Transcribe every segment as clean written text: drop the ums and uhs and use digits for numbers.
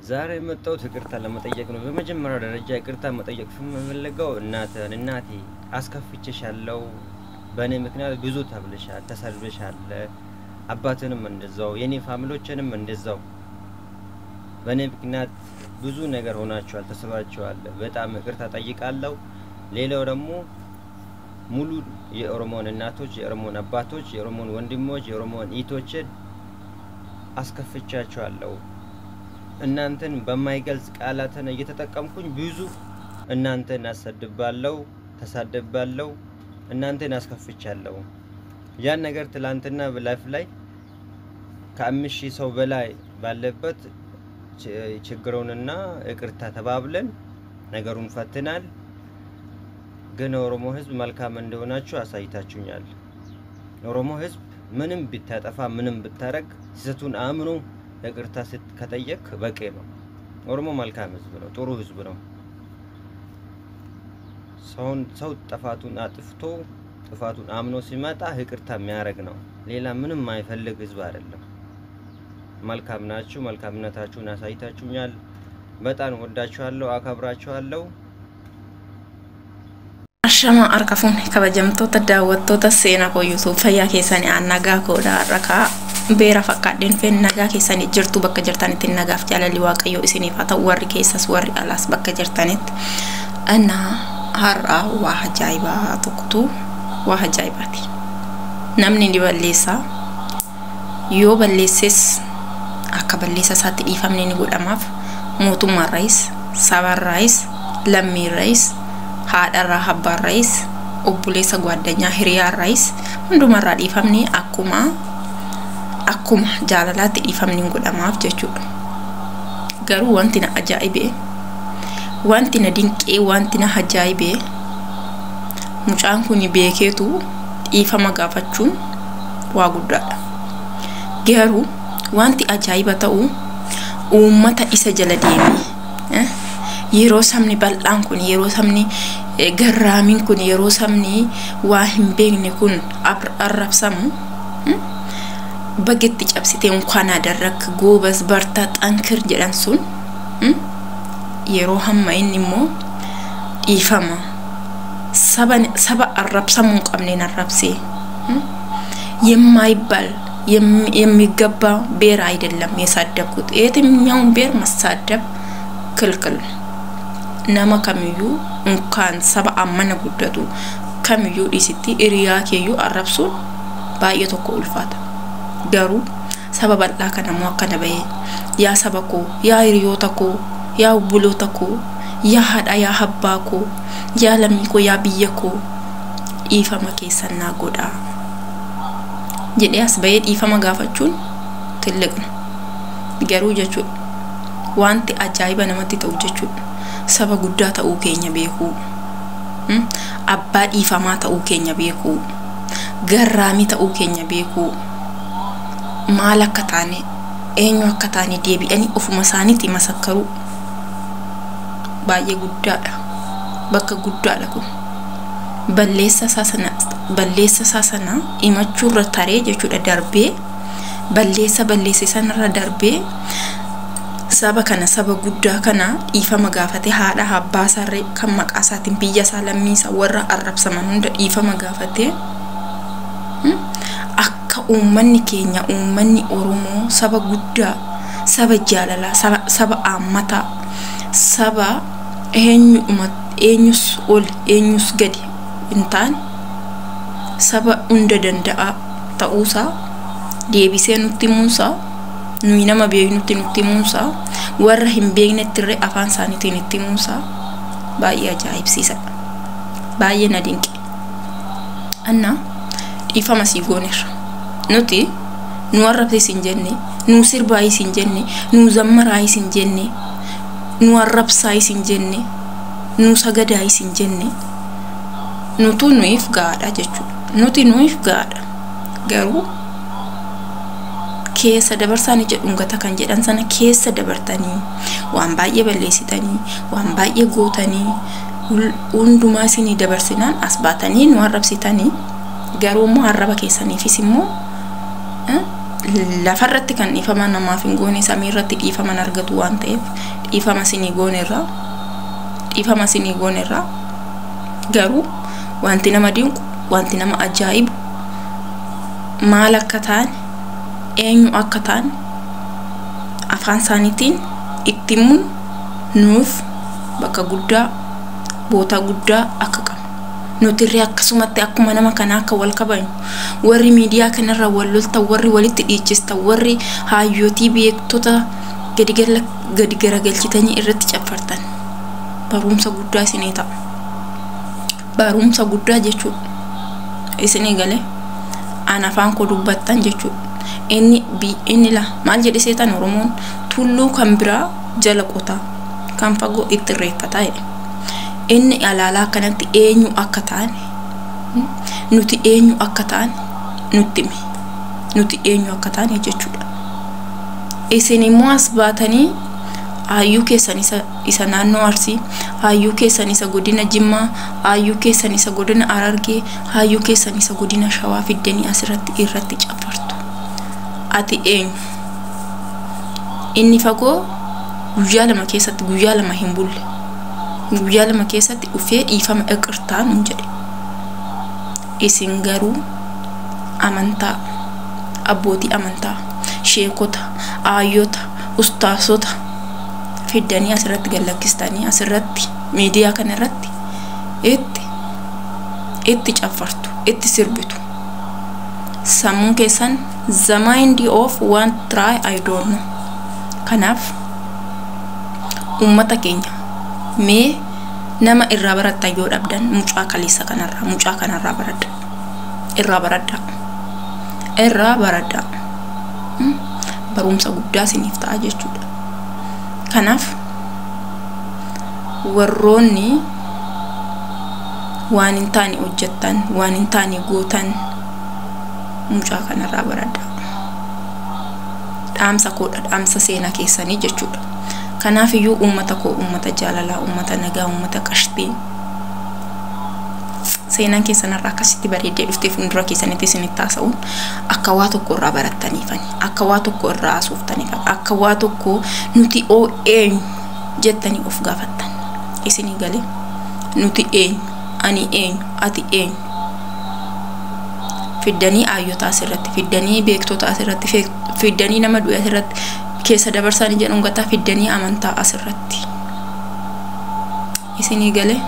ዛሬ የመጣሁት ይቅርታ ለመጠየቅ ነው። በመጀመሪያው ደረጃ ይቅርታ መጠየቅ የምፈልገው እናትህን፣ እናቴ አስከፍቼሻለሁ። በእኔ ምክንያት ብዙ ተብለሻል፣ ተሰድበሻል። አባትንም እንደዛው፣ የኔ family ዎችንም እንደዛው በእኔ ምክንያት ብዙ ነገር ሆናችኋል፣ ተሰባችኋል። በጣም ይቅርታ ጠይቃለሁ። ሌላው ደግሞ ሙሉ የኦሮሞን እናቶች፣ የኦሮሞን አባቶች፣ የኦሮሞን ወንድሞች፣ የኦሮሞን እህቶችን አስከፍቻችኋለሁ። እናንተን በማይገልጽ ቃላትን እየተጠቀምኩኝ ብዙ እናንተን አሰድባለሁ፣ ተሳድባለሁ፣ እናንተን አስከፍቻለሁ። ያን ነገር ትላንትና በ live ላይ ከ5,000 ሰው በላይ ባለበት ችግሩንና ይቅርታ ተባብለን ነገሩን ፈትናል። ግን ኦሮሞ ሕዝብ መልካም እንደሆናችሁ አሳይታችሁኛል። ኦሮሞ ሕዝብ ምንም ብታጠፋ ምንም ብታረግ ስህተቱን አምኖ ይቅርታ ከጠየቅ በቂ ነው። ኦሮሞ መልካም ሕዝብ ነው፣ ጥሩ ሕዝብ ነው። ሰው ጥፋቱን አጥፍቶ ጥፋቱን አምኖ ሲመጣ ይቅርታ የሚያደርግ ነው። ሌላ ምንም የማይፈልግ ሕዝብ አይደለም። መልካም ናችሁ። መልካምነታችሁን አሳይታችሁኛል። በጣም ወዳችኋለሁ፣ አከብራችኋለሁ። Ashama harka fuune kabajamtoota daawwattoota seenaa koo fayyaa keessanii aan nagaa koodha har'a beera fakkaadheen feen nagaa keessanii jirtu bakka jirtanitti nagaaf jaalalli waaqayyoo isiniif haa ta'u warri keessas warri alaas bakka jirtanitti እና har'a waa ajaa'ibaa tokkotu waa ajaa'ibaati. Namni ni balleessa, yoo balleesses akka balleessa isaatti dhiifamni ni godhamaaf mootummaarraayis sabarraayis lammiirraayis haadharraa abbaarraayis obboleessa gwaaddanyaa hiriyaarraayis hundumarraa dhiifamni akkuma akkuma jaalalaatti dhiifamni ni godhamaaf jechuudha. Garuu wanti na ajaa'ibe, wanti na dinqee, wanti na ajaa'ibe mucaan kun beekeetu dhiifama gaafachuun waa guddaadha. Garuu wanti ajaa'iba ta'u uummata isa jala deeme yeroo sabni bal'aan kun yeroo sabni garraamiin kun yeroo sabni waa hin beekne kun arrabsamu bagetti cabsitee እንኳን አደረክ ጎበዝ በርታ ጠንክር jedhan sun yeroo hamma inni immoo dhiifama saba arrabsamuu hin qabneen arrabsee የማይባል የሚገባ ብሔር አይደለም የሳደብኩት። የትኛውን ብሔር መሳደብ ክልክል ነው። Nama kamiyyuu እንኳን saba ammana guddatu kamiyyuu dhiisitti hiriyaa keeyyuu arrabsuun baay'ee tokko ulfaata. Garuu saba bal'aa kana immoo akkana bahee yaa saba koo, yaa hiriyoota koo, yaa obboloota koo, yaa haadha, yaa abbaa koo, yaa lammii koo, yaa biyya koo dhiifama keessan naa godhaa jedhee as bahee dhiifama gaafachuun ትልቅ ነው። Garuu jechuudha wanti ajaa'iba namatti ta'u jechuudha saba guddaa ta'uu keenya beekuu, abbaa dhiifamaa ta'uu keenya beekuu, garraamii ta'uu keenya beekuu, maal akka taane eenyu akka taane deebi'anii ofuma isaaniitti masakkaruu baay'ee guddaadha. Bakka guddaadha kun. Balleessa isaa sana himachuurra taree jechuudha darbee balleessa balleesse sanarra darbee saba kana saba guddaa kana dhiifama gaafate haadha abbaa isaarree kan maqaa isaatiin biyya isaa lammii isaa warra arrabsaman hunda dhiifama gaafate akka uummanni keenya uummanni Oromoo saba guddaa saba jaalalaa saba aammataa saba eenyus ol eenyus gadi hin taane saba hunda danda'a ta'uusaa deebisee nutti himuunsaa nuyi nama beeknutti nutti himuunsaa warra hin beeknetti illee afaan isaaniitiin itti himuunsaa baay'ee ajaa'ibsiisadha. Baay'ee na dinqe. Anna dhiifama sii goonerra. Nuti nu arrabsis hin jenne, nu sirbaayis hin jenne, nu zammaraayis hin jenne, nu arrabsaayis hin jenne, nu sagadaayis hin jenne. Nutu nuyiif gahaadha jechuudha. Nuti nuyiif gahaadha. Garuu keessa dabarsaanii jedhu gata kan jedhan sana keessa dabartanii waan baay'ee balleessitanii waan baay'ee gootanii hundumaa isinii dabarsinaan as baatanii nu arrabsitanii garuu immoo arraba keessaniifis immoo Lafarratti kan dhiifama namaaf hin goone samiirratti dhiifama argatu waan ta'eef dhiifama isinii goonerra. Dhiifama isinii goonerra. Garuu wanti nama dinqu, wanti nama ajaa'ibu maal akka ta'an, eenyu akka ta'an afaan isaaniitiin itti himuun nuuf bakka guddaa, boota guddaa akka qabnu. Nuti akkasumatti akkuma nama kanaa akka wal kabajnu, warri miidiyaa kanarra wal loltan, warri walitti dhiichistan, warri hayyootii beektota gadi garagalchitanii irratti caffartan barumsa guddaa isinii ta'a. Barumsa guddaa jechuudha. Isinii galee an afaan koo dubbattan jechuudha. Inni la maal jedhe seetan Oromoon tulluu kan biraa jala qotaa kan fagoo itti irreeffataa jedhe. Inni alaalaa akkanatti eenyu akka ta'an, nuti eenyu akka ta'an nutti himi. Nuti eenyu akka ta'an jechuudha. Isin immoo as baatanii hayyuu keessan isa naannoo Arsii, hayyuu keessan isa godina Jimmaa, hayyuu keessan isa godina Harargee, hayyuu keessan isa godina Shawaa fiddanii asirratti irratti caffartu. Ati eenyu? Inni fagoo guyyaa lama keessatti, guyyaa lama hin bulle. Guyyaa lama keessatti dhufee dhiifama iqirtaa nuun jedhe. Isin garuu amantaa, abbootii amantaa, sheekota, aayyota, ustaasota fiddanii asirratti gallakkistanii asirratti miidiyaa kanarratti itti caffartu, itti sirbitu. Sammuun keessan the mind of one try I don't know. Kanaaf uummata keenya mee nama irraa barattan yoo dhabdan mucaa kaleessa kanarraa, mucaa kanarraa baradha. Irraa baradha. Irraa baradha. Barumsa guddaa isiniif ta'a jechuudha. Kanaaf warroonni waan hin taane hojjettan, waan hin taane gootan mucaa kanarraa baradha. Dhaamsa koodha, dhaamsa seenaa keessanii jechuudha. Kanaaf iyyuu uummata koo, uummata jaalalaa, uummata nagaa, uummata qashtii seenaan keessanirraa akkasitti bareeddee dhuftee fuuldura keessanitti isinitti haasa'uun akka waa tokko irraa barattaniifani, akka waa tokko irraa haasooftaniifani, akka waa tokko nuti oo eenyu jettanii of gaafattan. Isinii galee nuti eenyu, ani eenyu, ati eenyu. Fiddanii hayyota asirratti, fiddanii beektota asirratti, fiddanii nama du'e asirratti keessa dabarsanii jedhuun gataa fiddanii amantaa asirratti. Isinii galee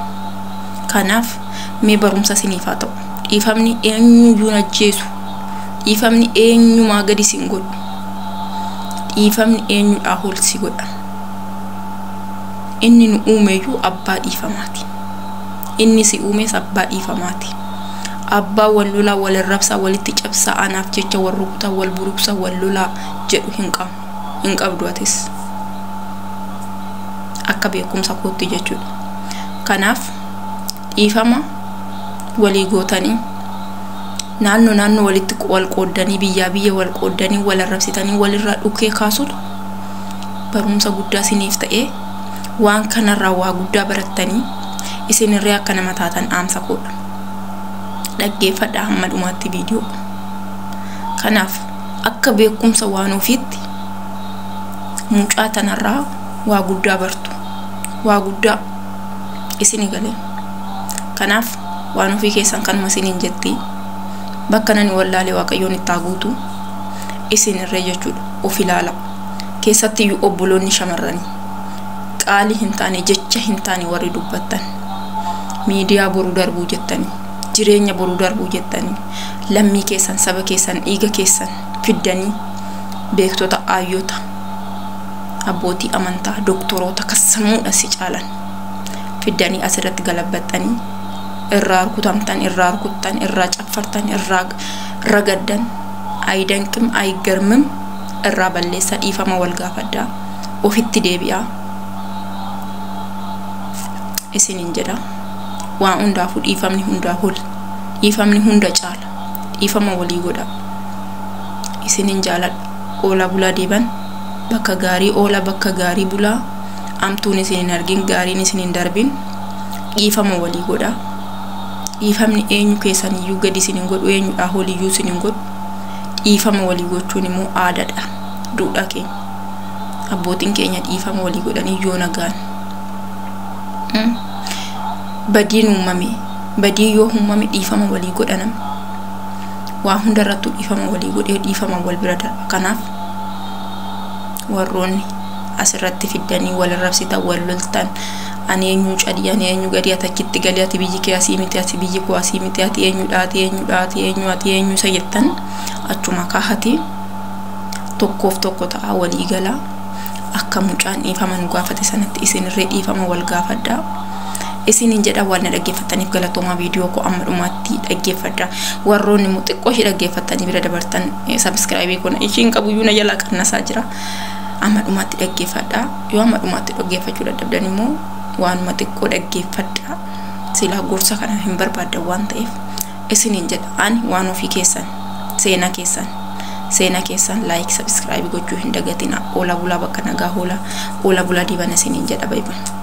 kanaaf mee barumsa isiniif haa ta'u. Dhiifamni eenyuyyuu ajjeesu, dhiifamni eenyumaa gadi isin godhu, dhiifamni eenyudhaa ol si godha. Inni nu uumeyyuu abbaa dhiifamaati. Inni si uumes abbaa dhiifamaati. Abbaa wal lolaa, wal arrabsaa, walitti cabsaa, anaaf jecha wal rukutaa, wal buruqsaa, wal lolaa jedhu hin qabnu. Hin qabdu atis. Akka beekumsa kootti jechuudha. Kanaaf dhiifama walii gootanii naannoo naannoo walitti wal qooddanii, biyyaa biyya wal qooddanii, wal arrabsitanii walirraa dhukee kaasuun barumsa guddaa isiniif ta'ee waan kanarraa waa guddaa barattanii isinirree akka nama taatan dhaamsa koodha. Dhaggeeffadhaa hamma dhumaatti viidiyoo. Kanaaf akka beekumsa waan ofiitti mucaa tanarraa waa guddaa bartu. Waa guddaa isinii galee. Kanaaf waan ofii keessan kanuma isiniin jetti. Bakka nani wallaalee Waaqayyoon itti haa guutu isinirree jechuudha. Of ilaala. Keessatti iyyuu obboloonni shamarranii qaalii hin taane, jecha hin taane warri dubbattan, miidiyaa boruu darbuu jettanii, jireenya boruu darbuu jettanii, lammii keessan, saba keessan, dhiiga keessan fiddanii beektota, ayyota, abbootii amantaa, doktoroota kassamuudha si caalan fiddanii asirratti galabbattanii irraa rukutamtan, irraa rukuttan, irraa caffartan, irraa ragaddan, ayidanqim ayigarmim irraa balleessaa, dhiifama wal gaafadhaa, ofitti deebi'aa isiniin jedha. Waan hundaafuu dhiifamni hundaa ol, dhiifamni hunda caala, dhiifama walii godha. Isiniin jaaladha. Oolaa bulaa deeban bakka gaarii, oola bakka gaarii bulaa, amtuun isin hin argin, gaariin isin hin darbin. Dhiifama walii godha. Dhiifamni eenyu keessaniyyuu gadi isin hin godhu, eenyudhaa oliyyuu isin hin godhu. Dhiifama walii gochuun immoo aadaadha, duudhaa keenya. Abbootiin keenya dhiifama walii godhanii yoo nagaan badiin uumame, badii yoo uumame dhiifama walii godhanam, waa hundarrattuu dhiifama walii godhee dhiifama wal bira darba. Kanaaf warroonni asirratti fiddanii wal arrabsitan, wal loltan, ani eenyu cadii, ani eenyu gadi, ati achitti gali, ati biyyi kee asii miti, ati biyyi koo asii miti, ati eenyudha, ati eenyudha, ati eenyu, ati eenyu isa jettan, achuma kaahati tokkoof tokko ta'a, walii galaa. Akka mucaan dhiifama nu gaafate sanatti isinirree dhiifama wal gaafadhaa isinin jedha. Waan na dhaggeeffattaniif galatoomaa. Viidiyoo koo amma dhumaatti dhaggeeffadha. Warroonni immoo xiqqoo ishee dhaggeeffattanii bira dabartan, subscribe kun ishiin qabuyyuu na jalaa qannasaa jira. Amma dhumaatti dhaggeeffadha. Yoo amma dhumaatti dhaggeeffachuu dadhabdan immoo waanuma xiqqoo dhaggeeffadha, silaa gorsa kana hin barbaaddan waan ta'eef isinin jedha. Ani waan ofii keessan, seenaa keessan, seenaa keessan like, subscribe gochuu hin dagatina. Oola bulaa, bakka nagaa oola, oola bulaa, diibana isinin jedha. Baay'ee.